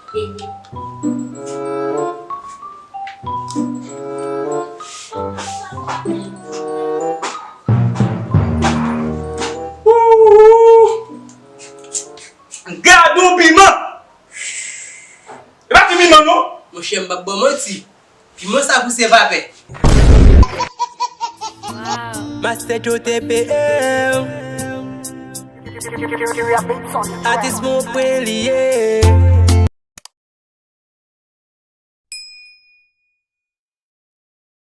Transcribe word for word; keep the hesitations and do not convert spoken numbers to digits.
Ooh! Gad yon piman! E pa ti piman non! Monchè, m p ap ba w manti. Piman sa pouse vapè. Master Joe T P M. Atis mwen pre li ye.